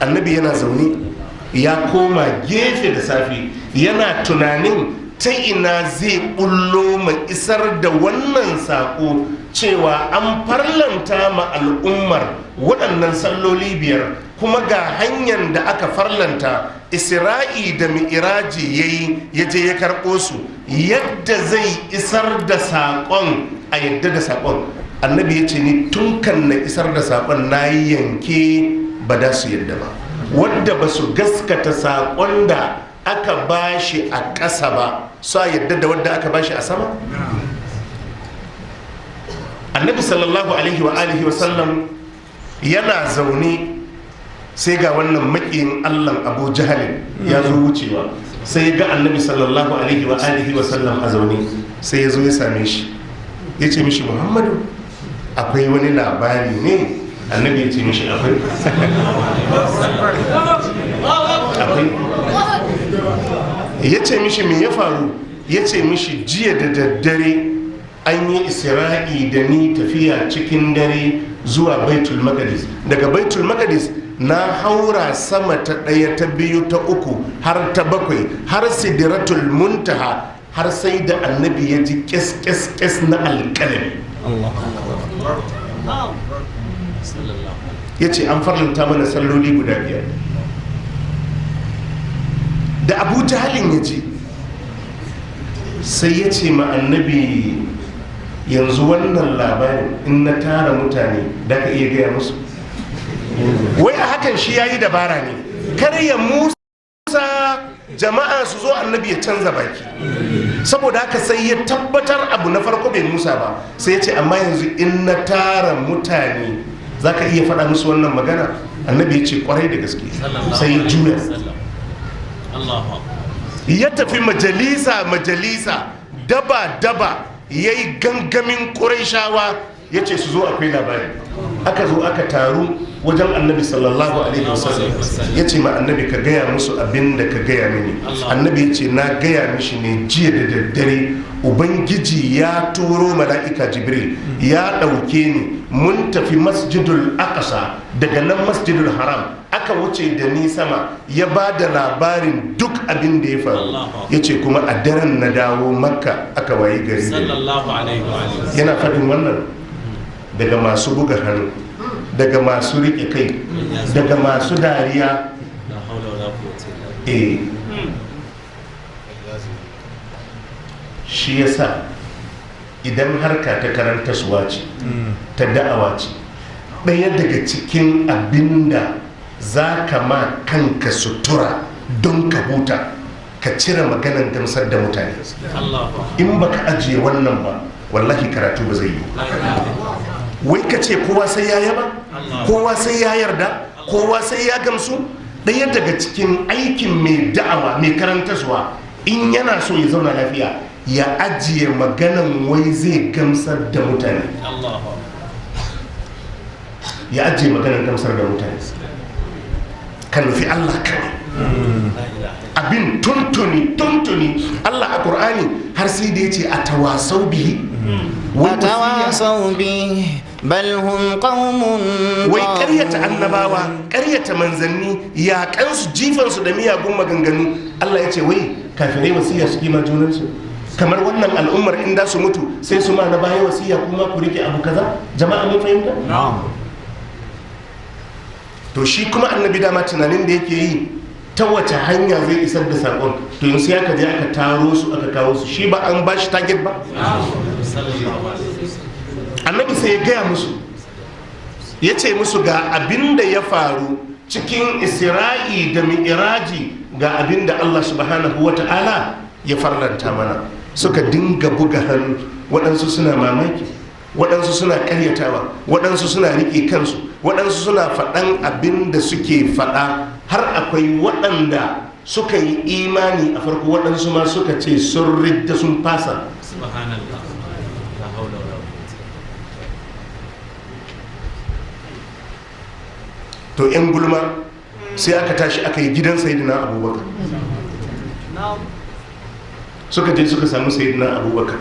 Annabi yana zaune ya koma gefe da safe yana tunanin ta ina zai bullo ma isar da wannan sako cewa an farlanta ma al'ummar waɗannan salloli biyar, kuma ga hanyar da aka farlanta Isra'i da Mi'iraji yayi ya je ya karɓo su, yadda zai isar da saƙon a yadda da saƙon. Annabi ya ce ni tun kan na isar da saƙon na yi yanke ba da su yadda ba, wadda ba su gaskata saƙon da aka bashi a ƙasa ba su a yadda da wadda aka bashi a sama. Annabi sallallahu alaihi wa alihi wa sallam yana zaune sai ga wannan makiyin Allahn Abu Jahalin ya zo wucewa, sai ga annabi sallallahu alaihi wa alihi wa sallam a zaune, sai ya zo ya same shi ya ce mishi, Muhammadu, akwai wani labari ne? Annabi ya ce mishi akwai. Akwai. Ya ce mishi me ya faru? Ya ce mishi jiya da daddare an yi Isra'i da ni, tafiya cikin dare zuwa Baitul Maqdis. Daga Baitul Maqdis na haura sama ta ɗaya, ta biyu, ta uku, har ta bakwai, har Sidratul Muntaha, har sai da annabi ya ji kes kes kes na alƙalami. Ya ce an farlanta mana salloli guda biyar. Da Abu Jahalin ya ji, sai ya ce ma annabi, yanzu wannan labarin in na tara mutane da ka iya gaya musu? Wai a hakan shi ya yi dabara ne kar ya musa jama'a su zo annabi ya canza baki. Saboda haka sai ya tabbatar abu na farko bai musa ba, sai ya ce amma yanzu in na tara mutane za ka iya faɗa musu wannan magana? Annabi ya ce kwarai da gaske. Sai ya juya ya tafi majalisa majalisa, daba daba, ya yi gangamin ƙuraishawa, ya ce su zo akwai labari. Aka zo aka taru wajen annabi sallallahu alaihi wasallam. Ya ce ma annabi, ka gaya musu abin da ka gaya mini. Annabi ya ce na gaya mishi ne jiya da daddare Ubangiji ya turo mala'ika Jibril ya ɗauke ni, mun tafi Masjidul Aqsa, daga nan Masjidul Haram, aka wuce da ni sama, ya ba da labarin duk abin da ya faru. Ya ce kuma a daren na dawo Makka, aka wayi gari da ni. Yana faɗin wannan, daga masu buga hannu, daga masu riƙe kai, daga masu dariya. Shi yasa idan harka ta karantaswa ce, ta da'awa ce, ɗaya daga cikin abinda za ka ma kanka sutura don ka huta, ka cire maganan gamsar da mutane. In baka ajiye wannan ba, wallahi karatu ba zai yi. Wai ka ce kowa sai ya yaba, kowa sai ya yarda, kowa sai ya gamsu. Ɗaya daga cikin aikin mai da'awa, mai karantaswa, in yana so ya zauna lafiya, ya ajiye maganan wai zai gamsar da mutane. Ya ajiye maganan gamsar da mutane, ka nufi Allah kawai. Abin tuntuni tuntuni Allah a Qur'ani har sai da yace a tawasau bihi, atawasau bihi bal hum qaumun. Wai ƙaryata annabawa, ƙaryata manzanni, yaƙansu, jifansu da miyagun maganganu. Allah ya ce wai kafirai wasiya suke ma junansu, kamar wannan al'ummar in da su mutu sai su ma na baya wasiya, kuma ku rike abu kaza. Jama'a mun fahimta? To shi kuma annabi dama tunanin da yake yi, ta wace hanya zai isar da sakon? To yanzu ya ka je aka taro su, aka kawo su, shi ba an ba shi target ba. Annabi sai ya gaya musu, ya ce musu ga abin da ya faru cikin Isra'i da Mi'iraji, ga abin da Allah subhanahu wa ta'ala ya farlanta mana. Suka dinga buga hannu, waɗansu suna mamaki, waɗansu suna ƙaryatawa, waɗansu suna riƙe kansu, waɗansu suna faɗan abin da suke faɗa, har akwai waɗanda suka yi imani a farko, waɗansu ma suka ce sun ridda, sun fasa. To 'yan gulma sai aka tashi aka yi gidan Sayidina Abubakar. Suka je suka samu Sayidina Abubakar,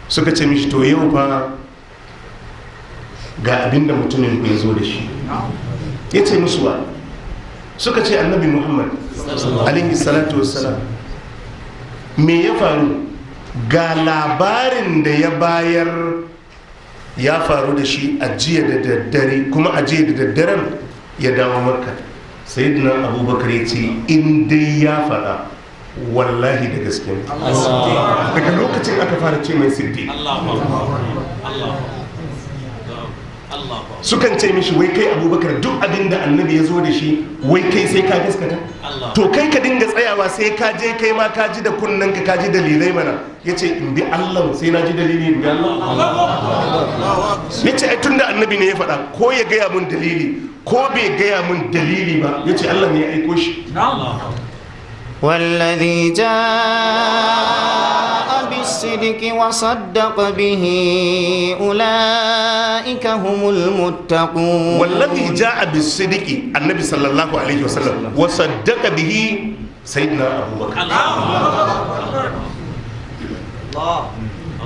suka ce mishi to yau fa ga abinda mutumin ku ya zo da shi. Ya ce musu wa? Suka ce annabi Muhammad alaihi salatu wassalam. Me ya faru? Ga labarin da ya bayar ya faru da shi a jiya da daddare, kuma a jiya da daddaren ya dawo Makka. Sayyidina Abubakar ya ce in dai ya faɗa wallahi da gaske ne. Daga lokacin aka fara ce mai Siddiq. Sukan ce mishi wai kai Abubakar duk abin da annabi ya zo da shi wai kai sai ka gaskata? To kai ka dinga tsayawa sai ka je kai ma ka ji da kunnen ka ji dalilai mana. Ya ce in bi Allah sai na ji dalili in bi Allah. Ya ce ai tunda annabi ne ya faɗa ko ya gaya mun dalili ko bai gaya mun dalili ba, ya ce Allah ne ya aiko shi. والذي جاء بالصدق وصدق به أولئك هم المتقون. والذي جاء بالصدق النبي صلى الله عليه وسلم وصدق به سيدنا أبو بكر.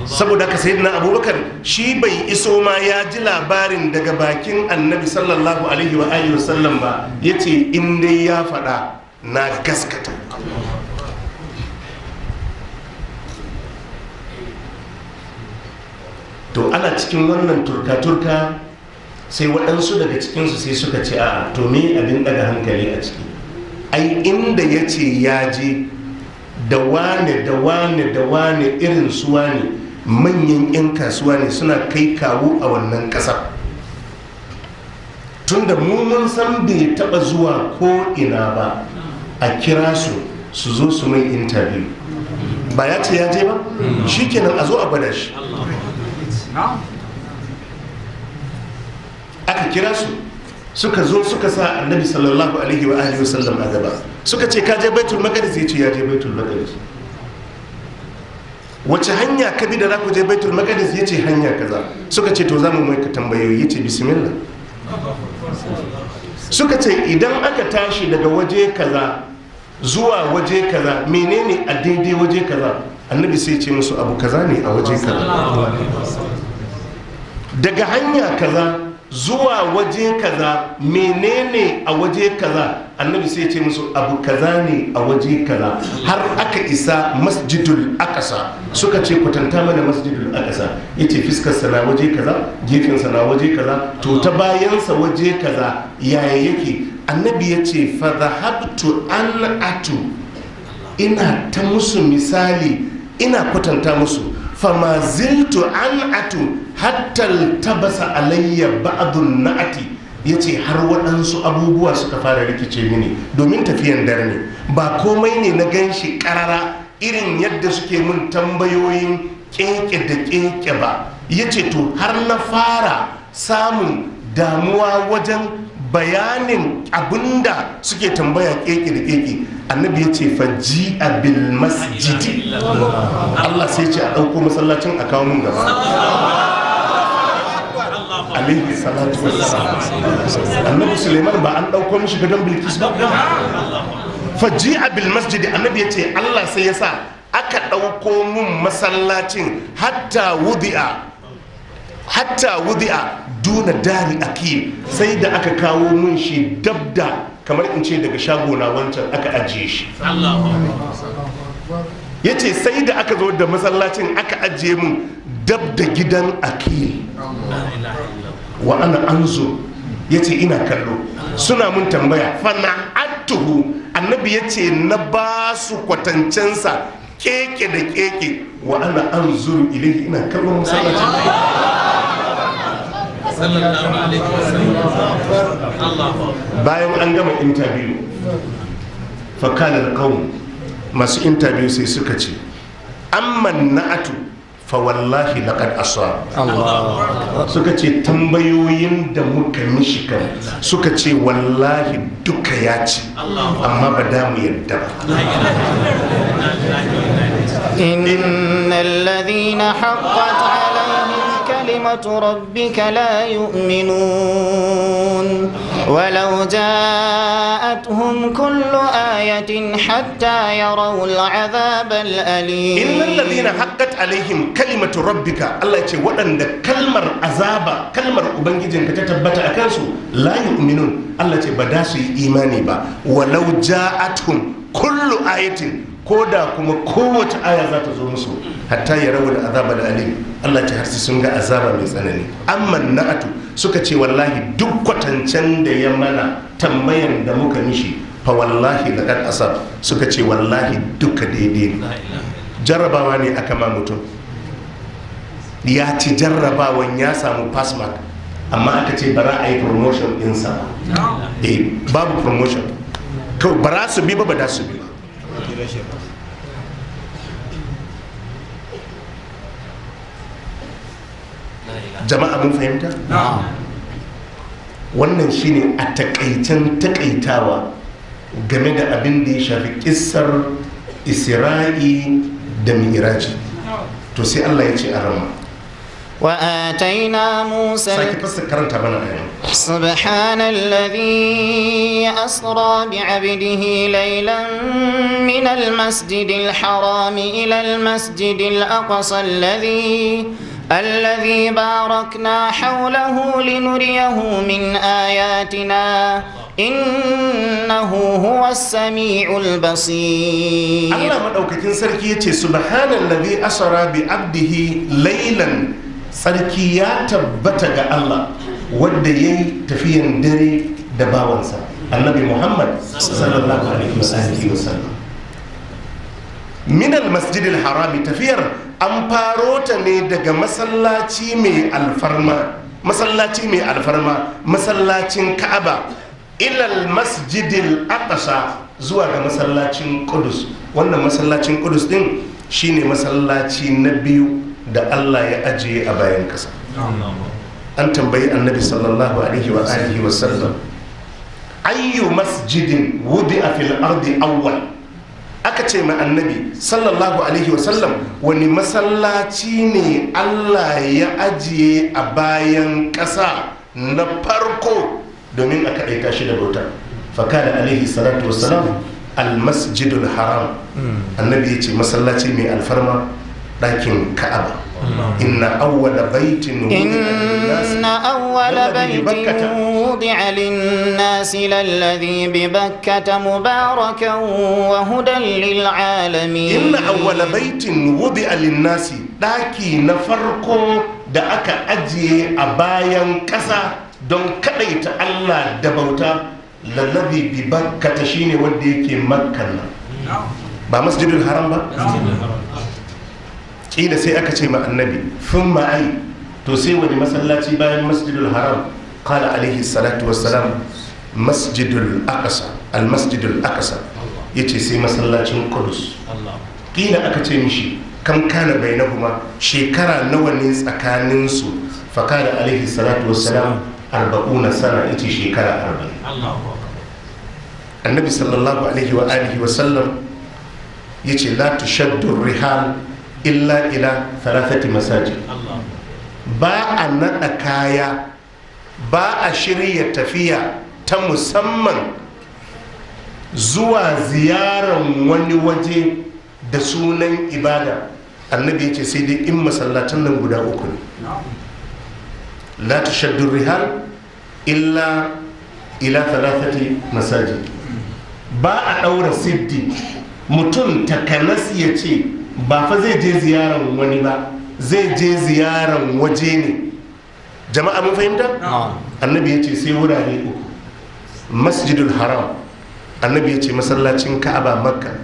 Saboda haka sayyidina Abubakar shi bai iso ma ya ji labarin daga bakin annabi sallallahu alaihi wa alihi wasallam ba, yace in dai ya faɗa na gaskata. To ana cikin wannan turka-turka sai waɗansu daga cikinsu sai suka ce a to me abin ɗaga hankali a ciki, ai inda ya ce ya je da wane da wane da wane irin su wane manyan 'yan kasuwa ne suna kai kawo a wannan ƙasar, tunda mu mun san bai taɓa zuwa ko ina ba, a kira su su zo su mai interview. Ba ya ce ya je ba, shikenan a zo a gwada shi. Aka kira su suka zo suka sa annabi sallallahu alaihi wa alihi wasallam a gaba, suka ce ka je Baitul Maqdis? Ya ce ya je Baitul Maqdis. Wace hanya ka bi da za ku je Baitul Maqdis? Ya ce hanya kaza. Suka ce to za mu mai ka tambayoyi. Ya ce bismillah. Suka ce idan aka tashi daga waje kaza zuwa waje kaza menene a daidai waje kaza? Annabi sai ce musu abu kaza ne a waje kaza. Daga hanya kaza zuwa waje kaza menene a waje kaza? Annabi sai ce musu abu kaza ne a waje kaza. Har aka isa Masjidul Aqsa, suka ce kwatanta mana Masjidul Aqsa. Yace fiskar sa na waje kaza, gefen sa na waje kaza, to ta bayan sa waje kaza yaya yake? Annabi yace fa dhahabtu an atu, ina ta musu misali, ina kwatanta musu, fama ziltu an atu hatta tabasa alayya ba'dun na'ati. Yace har waɗansu abubuwa suka fara rikice mini domin tafiyan dare ne, ba komai ne na ganshi karara irin yadda suke mun tambayoyin keke da keke ba. Yace to har na fara samun damuwa wajen bayanin abinda suke tambaya keke da keke. Annabi ya ce faji a bil masjidi. Allah sai ce a ɗauko masallacin a kawo mun gaba. Alaihi salatu wassalam. Annabi Suleiman ba an ɗauko mishi gadon Bilkis ba. Faji a bil masjidi. Annabi ya ce Allah sai ya sa aka ɗauko mun masallacin hatta wudi'a duna dari akil, sai da aka kawo mun shi dabda kamar in ce daga shagona wancan aka ajiye shi. Ya ce sai da aka zo da masallacin aka ajiye mun dab da gidan akil. Wa ana anzo, ya ce ina kallo suna mun tambaya. Fana attuhu, annabi ya ce na ba su kwatancensa keke da keke. Wa ana anzuru ilaihi, ina kallon masallacin. Bayan an gama interview, fakalar qawm, masu interview sai suka ce amman na'atu fa wallahi laqad asab. Suka ce tambayoyin da muka mishi kan, suka ce wallahi duka ya ci, amma ba da mu yadda ba. Innal ladhina haqqat alaihim kalimatu rabbika la yu'minun walau ja'atuhum جاءتهم كل آية حتى يروا العذاب الأليم. Innal ladina haqqat alaihim kalimatu rabbika, Allah ya ce waɗanda kalmar azaba, kalmar ubangijinka ta tabbata a kansu, la yu'minun, Allah ce ba da su yi imani ba, walau ja'atuhum kullu ayatin, ko da kuma kowace aya za ta zo musu, hatta ya rawu da azaba da alim, Allah ce har sai sun ga azaba mai tsanani. Amma na'atu suka ce wallahi duk kwatancen da ya mana, tambayan da muka mishi, fa wallahi laqad asab, suka ce wallahi duka daidai ne. Jarrabawa ne aka ma mutum, ya ci jarrabawan ya samu pass mark, amma aka ce bara a yi promotion ɗinsa ba. Babu promotion, kawai bara su bi ba, ba da su bi ba. Jama'a mun fahimta? Wannan shine a takaicen takaitawa game da abin da ya shafi kissar Isra'i da Mi'raji. To sai Allah ya ce a rama. وآتينا موسى Sake fassa karanta mana ayan. سبحان الذي أسرى بعبده ليلا من المسجد الحرام إلى المسجد الأقصى الذي باركنا حوله لنريه من آياتنا إنه هو السميع البصير. Allah madaukakin sarki yace subhanallazi asra bi abdihi laylan, sarki ya tabbata ga Allah wanda yayi tafiyan dare da bawansa Annabi Muhammad sallallahu alaihi wasallam. Min almasjid alharami, tafiyar an faro ta ne daga masallaci mai alfarma, masallaci mai alfarma, masallacin Ka'aba, ila almasjid al-aqsa, zuwa ga masallacin Qudus. Wannan masallacin Qudus din shine masallaci na biyu da Allah ya ajiye a bayan kasa. An tambayi Annabi sallallahu alaihi wa alihi wa sallam, ayyu masjidin wudi'a fil ardi awwal? Aka ce ma Annabi sallallahu alaihi wasallam, wani masallaci ne Allah ya ajiye a bayan ƙasa na farko domin a kaɗaita shi da bauta? Fakada alaihi salatu wasalam, almasjidul haram. Annabi ya ce masallaci mai alfarma, ɗakin Ka'aba. Inna awwala baitin إن أول بيت وضع للناس للذي ببكة مباركا وهدى للعالمين. Inna awwala baitin wudi'a lin-nasi, ɗaki na farko da aka ajiye a bayan ƙasa don kaɗaita Allah da bauta, lallazi bi Bakkata, shine wanda yake Makkan nan, ba Masjidul Haram ba. Kila sai aka ce ma Annabi, fin ma'ai, to sai wani masallaci bayan Masjidul Haram? Qala alaihi salatu wassalam, Masjidul Aqsa, al Masjidul Aqsa. Yace sai masallacin Qudus. Kila aka ce mishi, kam kana bainahuma, shekara nawa ne tsakanin su? Fa kana alaihi salatu wassalam, 40 sana. Yace shekara 40. Annabi sallallahu alaihi wa alihi wa sallam yace la tushaddu rihal illa ila thalathati masajid. Ba a naɗa kaya, ba a shirya tafiya ta musamman zuwa ziyaran wani waje da sunan ibada. Annabi ya ce sai dai in masallatan nan guda uku ne. La tushaddu rihal illa ila thalathati masajid. Ba a ɗaura siddi mutum takanas ya ce ba fa zai je ziyaran wani ba, zai je ziyaran waje ne. Jama'a mun fahimta? Annabi ya ce sai wurare uku. Masjidul Haram, Annabi ya ce masallacin Ka'aba Makka,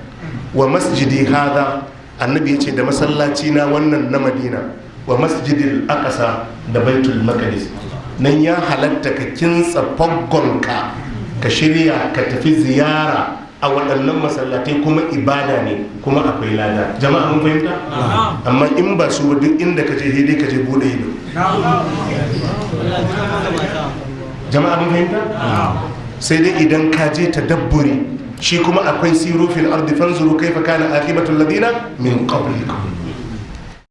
wa masjidi hadha, Annabi ya ce da masallaci na wannan na Madina, wa Masjidil Aqsa, da Baitul Maqdis. Nan ya halatta ka kintsa faggonka, ka shirya ka tafi ziyara a waɗannan masallatai, kuma ibada ne, kuma akwai lada. Jama'a mun fahimta? Amma in ba su duk inda ka je dai ka je bude ido. Jama'a mun fahimta? Sai dai idan ka je tadabburi, shi kuma akwai siru fil ardi fanzuru kaifa kana aqibatul ladina min qablikum.